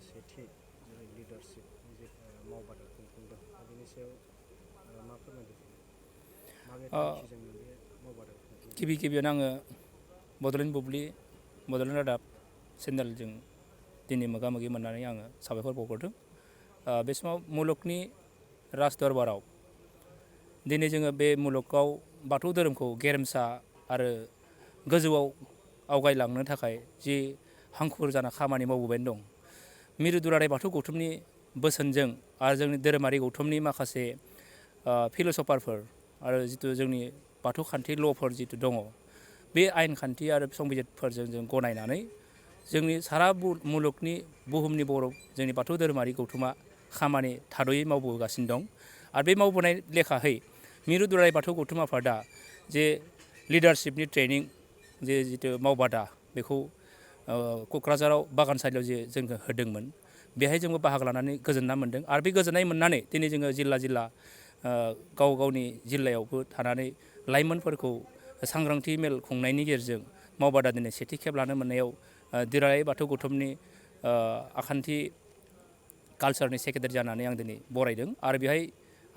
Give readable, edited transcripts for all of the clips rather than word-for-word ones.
सेथि लिडारशिप जे मावबादा खुंफुंदों बेनि सायाव मा फोरमायदों माबे थांखिजों बे मावबादा खुंफुंदों? गिबियावनो आङो बड'लेण्ड बुब्लि बड'लेण्ड रादाब चेनेलजों दिनै मोगा मोगि मोननानै आङो साबायखर बावहरदों। बे समाव मुलुगनि राज दरबाराव दिनै जोङो बे मुलुगाव बाथौ धोरोमखौ गेरेमसा आरो गोजौआव आवगायलांनो थाखाय जि हांखुर जाना खामानि मावबोबाय दं। मिरु दुलाराय बाथौ गौथुमनि बोसोनजों आरो जोंनि धोरोमारि गौथुमनि माखासे फिल'सफारफोर आरो जिथु जोंनि बाथौ खान्थि ल'फोर जिथु दङ, बे आयेन खान्थि आरो संबिजितफोरजों जों गनायनानै जोंनि सारा मुलुगनि बुहुमनि जोंनि बाथौ धोरोमारि गौथुमा खामानि थाद'यै मावबोगासिनो दं। आरो बे मावबोनाय लेखाहै मिरु दुलाराय बाथौ गौथुम आफादा जे लिडारशिपनि ट्रेनिं जिथु मावबादा बेखौ क'क्राझाराव बागानसालियाव जे जोंनो होदोंमोन, बेहाय जोंबो बाहागो लानानै गोजोनना मोन्दों। आरो बे गोजोननाय मोननानै दिनै जोङो जिल्ला गावनि जिल्लायावबो थानानै लाइमोनफोरखौ सांग्रांथि मेल खुंनायनि गेजेरजों मावबादा दिनै सेथि खेब लानो मोननायाव दुलाराय बाथौ गौथुमनि आखान्थि कालचारनि सेक्रेटारि जानानै आं दिनै बरायदों। आरो बेहाय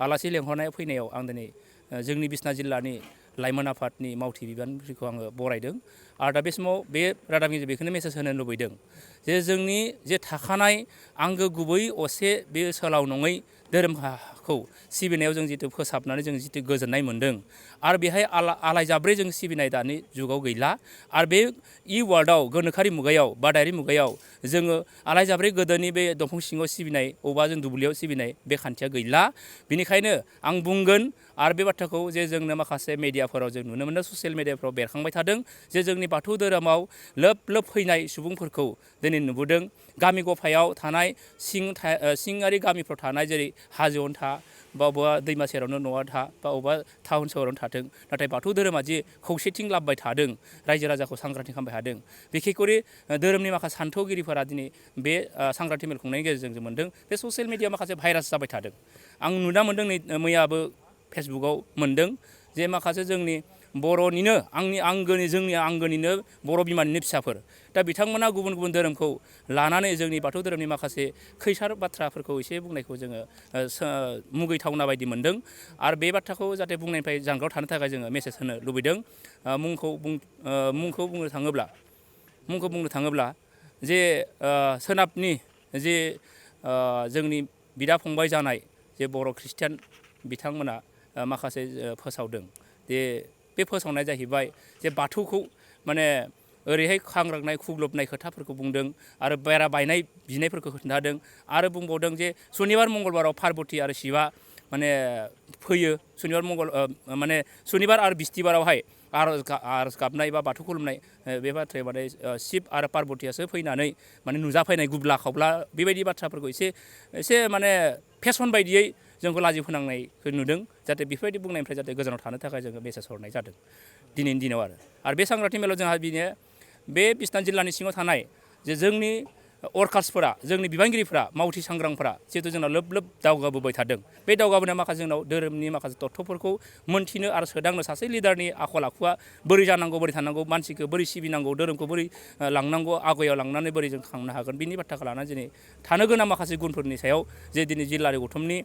आलासि लेंहरनाय फैनायाव आं दिनै जोंनि बिसना जिल्लानि लाइमोन आफादनि मावथि बिबानगिरिखौ आङो बरायदों। आरो दा बे समाव बे रादाबनि बेखौनो मेसेज होनो लुबैदों जे जोंनि जे थाखानाय आंगो गुबै असे बे सोलाव नङै धोरोमखौ सिबिनायाव जों जिथु फोसाबनानै जों जिथु गोजोननाय मोन्दों, आरो बेहाय आलाय-जाब्रै जों सिबिनाय दानि जुगाव गैला। आरो बे वर्ल्डआव गोनोखोआरि मुगायाव बादायारि मुगायाव जोङो आलाय-जाब्रै गोदोनि बे दंफां सिङाव सिबिनाय अबा जों दुब्लियाव सिबिनाय बे खान्थिया गैला। बेनिखायनो आं बुंगोन आरो बे बाथ्राखौ जे जोंनो माखासे मेडियाफोराव जों नुनो मोनो, ससियेल मेडियाफोराव बेरखांबाय थादों जे जोंनि बाथौ धोरोमाव लोब फैनाय सुबुंफोरखौ दिनै नुबोदों। गामि गफायाव थानाय सिङारि गामिफ्राव थानाय जेरै हाजोआवनो था बा बबेबा दैमा सेरावनो न'आ था बा बबेबा टाउन सहरावनो थाथों, नाथाय बाथौ धोरोमा जे खौसेथिं लाबोबाय थादों, रायजो राजाखौ सांग्रांथि खालामबाय थादों, बिखेखरि धोरोमनि माखासे सान्थौगिरिफोरा दिनै बे सांग्रांथि मेल खुंनायनि गेजेरजों जों मोन्दों। बे ससियेल मिडियाआव माखासे भाइरास जाबाय थादों। आं नुना मोन्दों नै मैयाबो फेसबुकाव मोन्दों जे माखासे जोंनि बर'निनो जोंनि आंगोनिनो बर' बिमानिनो फिसाफोर दा बिथांमोना गुबुन गुबुन धोरोमखौ लानानै जोंनि बाथौ धोरोमनि माखासे खैसार बाथ्राफोरखौ एसे बुंनायखौ जोङो मुगैथावना बायदि मोन्दों। आरो बे बाथ्राखौ जाहाथे बुंनायनिफ्राय जानगाराव थानो थाखाय जोङो मेसेज होनो लुबैदों। मुंखौ बुंनो थाङोब्ला जे सोनाबनि जे जोंनि बिदा फंबाय जानाय जे बर' ख्रिस्टियान बिथांमोना माखासे फोसावदों। बे फोसावनाया जाहैबाय जे बाथौखौ माने ओरैहाय खांग्रांनाय खुग्लुबनाय खोथाफोरखौ बुंदों आरो बेरा बायनाय बिनायफोरखौ खोन्थादों। आरो बुंबावदों जे सनिबार मंगलबाराव पार्बति आरो शिबआ माने फैयो। सनिबार आरो बिस्थिबारावहाय आर'ज गाबनाय बा बाथौ खुलुमनाय बे बाथ्राया माने शिब आरो पार्बतियासो फैनानै माने नुजाफैनाय गुब्ला खावब्ला बेबायदि बाथ्राफोरखौ एसे माने फेसन बायदियै जोंखौ लाजि फोनांनायखौ नुदों। जाहाथे बेफोरबायदि बुंनायनिफ्राय जाहाथे गोजानाव थानो थाखाय जोङो मेसेज हरनाय जादों दिनैनि दिनाव। आरो बे सांग्रांथि मेलाव जोंहा बे बिसना जिल्लानि सिङाव थानाय जे जोंनि वर्कार्सफोरा, जोंनि बिबानगिरिफोरा, मावथि सांग्रांफोरा जिहेतु जोंनाव लोब दावगाबोबाय थादों। बे दावगाबोनाय माखासे जोंनाव धोरोमनि माखासे तत्वफोरखौ मोन्थिनो आरो सोदांनो सासे लिडारनि आखल आखुआ बोरै जानांगौ, बोरै थानांगौ, मानसिखौ बोरै सिबिनांगौ, धोरोमखौ बोरै लांनांगौ, आगयाव लांनानै बोरै जों खांनो हागोन, बिनि बाथ्राखौ लानानै दिनै थानो गोनां माखासे गुनफोरनि सायाव जे दिनै जिल्लानि गौथुमनि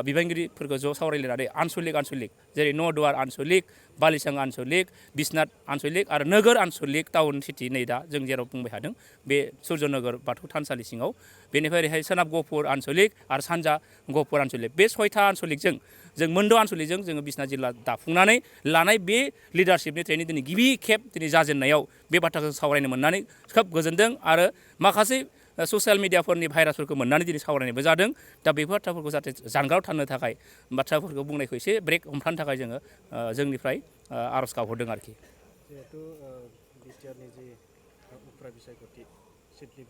बिबानगिरिफोरखौ ज' सावरायलायनानै आनसलिक जेरै न'दुवार आनसलिक, बालिसां आनसलिक, बिसनाथ आनसलिक आरो नोगोर आनसलिक टाउन सिटि नै दा जों जेराव बुंबाय थादों बे सुर्यनगर बाथौ थानसालि सिङाव। बेनिफ्राय ओरैहाय सोनाब गहपुर आनसलिक आरो सानजा गहपुर आनसलिक, बे 6था आनसलिकजों जों मोनद' आनसलिकजों जोङो बिसना जिल्ला दाफुंनानै लानाय बे लिडारशिपनि ट्रेनिं दिनै गिबि खेब दिनै जाजेननायाव बे बाथ्राखौ सावरायनो मोननानै खोब गोजोनदों। आरो माखासे ससियेल मिडियाफोरनि भाइरासफोरखौ मोननानै दिनै सावरायनायबो जादों। दा बेफोर बाथ्राफोरखौ जाहाथे जानगाराव थानो थाखाय बाथ्राफोरखौ बुंनायखौ एसे ब्रेक हमथानो थाखाय जोङो जोंनिफ्राय आर'ज गाबहरदों आरोखि। जिहेथु बिटिआरनि जि उफ्रा बिसायख'थि सिडलि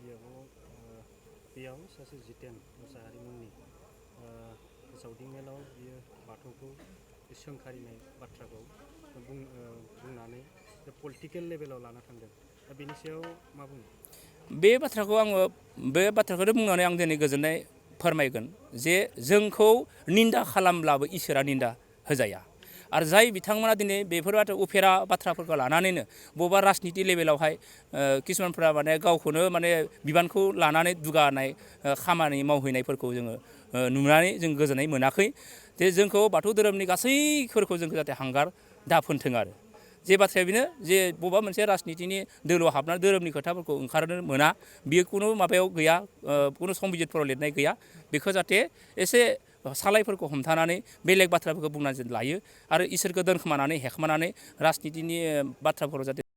बेयाव सासे जितेन मुसाहारि मुंनि फोसावदिं मेलाव बियो बाथौखौ सोंखारिनाय बाथ्राखौ बुंनानै पलिटिकेल लेभेलाव लाना थांदों। दा बेनि सायाव मा बुङो? बे बाथ्राखौनो बुंनानै आं दिनै गोजोननाय फोरमायगोन जे जोंखौ निन्दा खालामब्लाबो इसोरा निन्दा होजाया। आरो जाय बिथांमोना दिनै बेफोरबायदि उफेरा बाथ्राफोरखौ लानानैनो बबेबा राजनिति लेभेलावहाय किसुमानफ्रा माने गावखौनो माने बिबानखौ लानानै दुगानाय खामानि मावहैनायफोरखौ जोङो नुनानै जों गोजोननाय मोनाखै। जे जोंखौ बाथौ धोरोमनि गासैफोरखौ जोंखौ जाहाथे हांगार दाफोनथों आरो जे बाथ्राया बेनो जे बबेबा मोनसे राजनितिनि दोलोआव हाबनानै धोरोमनि खोथाफोरखौ ओंखारनो मोना बियो खुनु माबायाव गैया, खुनु संबिजितफोराव लिरनाय गैया। बेखौ जाहाथे एसे सालायफोरखौ हमथानानै बेलेग बाथ्राफोरखौ बुंनानै लायो आरो इसोरखौ दोनखोमानानै हेखमानानै राजनितिनि बाथ्राफोराव जाहाथे